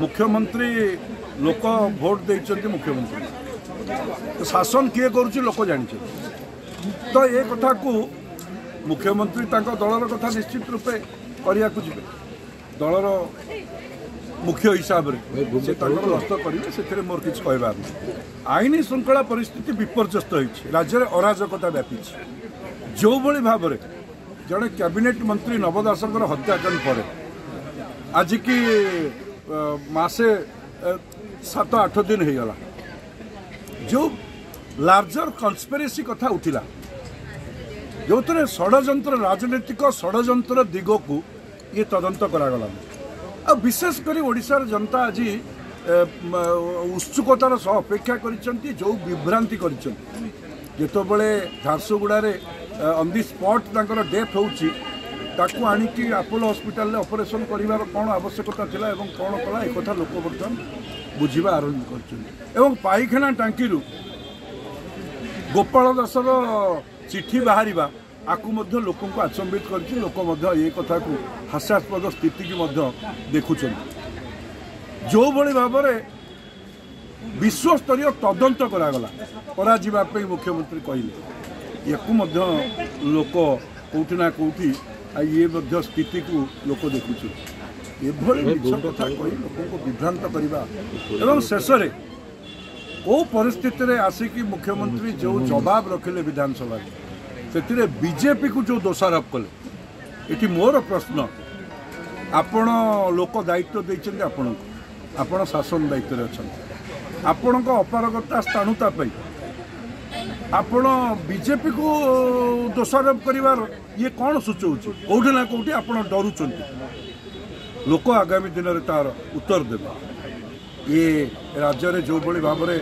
ମୁଖ୍ୟମନ୍ତ୍ରୀ ଲୋକ ଭୋଟ ଦେଇଛନ୍ତି, ମୁଖ୍ୟମନ୍ତ୍ରୀ ଶାସନ କିଏ କରୁଛି ଲୋକ ଜାଣିଛନ୍ତି। ତ ଏ କଥାକୁ ମୁଖ୍ୟମନ୍ତ୍ରୀ ତାଙ୍କ ଦଳର କଥା ନିଶ୍ଚିତ ରୂପେ କରିବାକୁ ଯିବେ, ଦଳର ମୁଖ୍ୟ ହିସାବରେ ସେ ତାଙ୍କର ଗସ୍ତ କରିବେ, ସେଥିରେ ମୋର କିଛି କହିବାର ନାହିଁ। ଆଇନ ଶୃଙ୍ଖଳା ପରିସ୍ଥିତି ବିପର୍ଯ୍ୟସ୍ତ ହୋଇଛି, ରାଜ୍ୟରେ ଅରାଜକତା ବ୍ୟାପିଛି। ଯେଉଁଭଳି ଭାବରେ ଜଣେ କ୍ୟାବିନେଟ୍ ମନ୍ତ୍ରୀ ନବ ଦାସଙ୍କର ହତ୍ୟାକାଣ୍ଡ ପରେ ଆଜିକି ମାସେ 7-8 ଦିନ ହେଇଗଲା, ଯେଉଁ ଲାର୍ଜର କନ୍ସପିରେସି କଥା ଉଠିଲା, ଯେଉଁଥିରେ ଷଡ଼ଯନ୍ତ୍ର, ରାଜନୈତିକ ଷଡ଼ଯନ୍ତ୍ର ଦିଗକୁ ଇଏ ତଦନ୍ତ କରାଗଲା। ଆଉ ବିଶେଷ କରି ଓଡ଼ିଶାର ଜନତା ଆଜି ଉତ୍ସୁକତାର ସହ ଅପେକ୍ଷା କରିଛନ୍ତି, ଯେଉଁ ବିଭ୍ରାନ୍ତି କରିଛନ୍ତି। ଯେତେବେଳେ ଝାରସୁଗୁଡ଼ାରେ ଅନ୍ the spot ତାଙ୍କର ଡେଥ୍ ହେଉଛି, ତାକୁ ଆଣିକି ଆପୋଲୋ ହସ୍ପିଟାଲରେ ଅପରେସନ୍ କରିବାର କ'ଣ ଆବଶ୍ୟକତା ଥିଲା ଏବଂ କ'ଣ କଲା, ଏକଥା ଲୋକ ବର୍ତ୍ତମାନ ବୁଝିବା ଆରମ୍ଭ କରିଛନ୍ତି। ଏବଂ ପାଇଖାନା ଟାଙ୍କିରୁ ଗୋପାଳ ଦାସର ଚିଠି ବାହାରିବା ଆକୁ ମଧ୍ୟ ଲୋକଙ୍କୁ ଆଚମ୍ବିତ କରିଛି। ଲୋକ ମଧ୍ୟ ଏ କଥାକୁ ହାସ୍ୟାସ୍ପଦ ସ୍ଥିତିକି ମଧ୍ୟ ଦେଖୁଛନ୍ତି। ଯେଉଁଭଳି ଭାବରେ ବିଶ୍ୱସ୍ତରୀୟ ତଦନ୍ତ କରାଗଲା, କରାଯିବା ପାଇଁ ମୁଖ୍ୟମନ୍ତ୍ରୀ କହିଲେ, ୟାକୁ ମଧ୍ୟ ଲୋକ କେଉଁଠି ନା କେଉଁଠି ଇଏ ମଧ୍ୟ ସ୍ଥିତିକୁ ଲୋକ ଦେଖୁଛନ୍ତି। ଏଭଳି ମିଛ କଥା କହି ଲୋକଙ୍କୁ ବିଭ୍ରାନ୍ତ କରିବା ଏବଂ ଶେଷରେ କେଉଁ ପରିସ୍ଥିତିରେ ଆସିକି ମୁଖ୍ୟମନ୍ତ୍ରୀ ଯେଉଁ ଜବାବ ରଖିଲେ ବିଧାନସଭାରେ, ସେଥିରେ ବିଜେପିକୁ ଯେଉଁ ଦୋଷାରୋପ କଲେ, ଏଠି ମୋର ପ୍ରଶ୍ନ, ଆପଣ ଲୋକ ଦାୟିତ୍ୱ ଦେଇଛନ୍ତି ଆପଣଙ୍କୁ, ଆପଣ ଶାସନ ଦାୟିତ୍ୱରେ ଅଛନ୍ତି, ଆପଣଙ୍କ ଅପାରଗତା ସ୍ଥାଣୁତା ପାଇଁ ଆପଣ ବିଜେପିକୁ ଦୋଷାରୋପ କରିବାର ଇଏ କ'ଣ ସୂଚଉଛି? କେଉଁଠି ନା କେଉଁଠି ଆପଣ ଡରୁଛନ୍ତି। ଲୋକ ଆଗାମୀ ଦିନରେ ତାର ଉତ୍ତର ଦେବେ। ଇଏ ରାଜ୍ୟରେ ଯେଉଁଭଳି ଭାବରେ